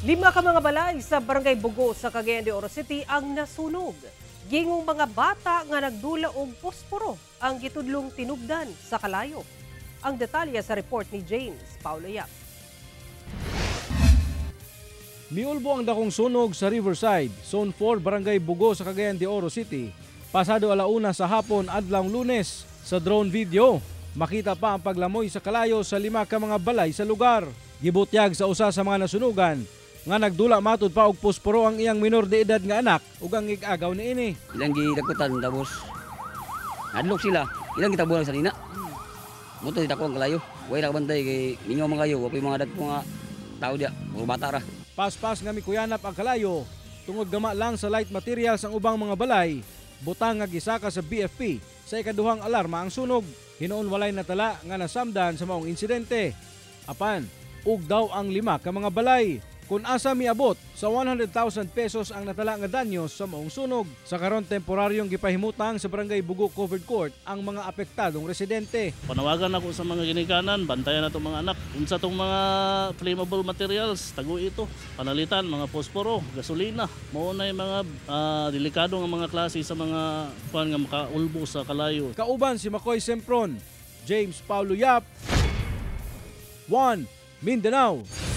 Lima ka mga balay sa Barangay Bugo sa Cagayan de Oro City ang nasunog. Gingong mga bata nga nagdula og posporo ang gitudlong tinubdan sa kalayo. Ang detalye sa report ni James Paulo Yap. Miulbo ang dakong sunog sa Riverside, Zone 4, Barangay Bugo sa Cagayan de Oro City. Pasado 1:00 sa hapon adlawng Lunes. Sa drone video, makita pa ang paglamoy sa kalayo sa lima ka mga balay sa lugar. Gibutyag sa usa sa mga nasunugan nga nagdula matud pa og posporo ang iyang minor de edad nga anak ug ang ig-agaw niini. Ilang gidagkutan, tapos nadlok sila, ilang gitabulan sa nina. Muto dito ang kalayo. Way ra bantay kay mingaw man kayo, wa mga dagko nga tao diya, puro bata ra. Paspas nga mikuyanap ang kalayo tungod gama lang sa light materials ang ubang mga balay, butang nga gisaka sa BFP sa ikaduhang alarma ang sunog. Hinuon walay natala nga nasamdan sa maong insidente. Apan, ug daw ang lima ka mga balay. Kung asa miabot sa 100,000 pesos ang natala nga danyo sa maong sunog. Sa karon, temporaryong gipahimutang sa Barangay Bugo Covered Court ang mga apektadong residente. Panawagan ako sa mga ginikanan, bantayan nato mga anak. Unsa tong mga flammable materials, tago ito, panalitan, mga posporo, gasolina. Mao na yung mga delikado nga mga klase sa mga kuan nga makaulbo sa kalayo. Kauban si Makoy Sempron, James Paulo Yap, 1 Mindanao.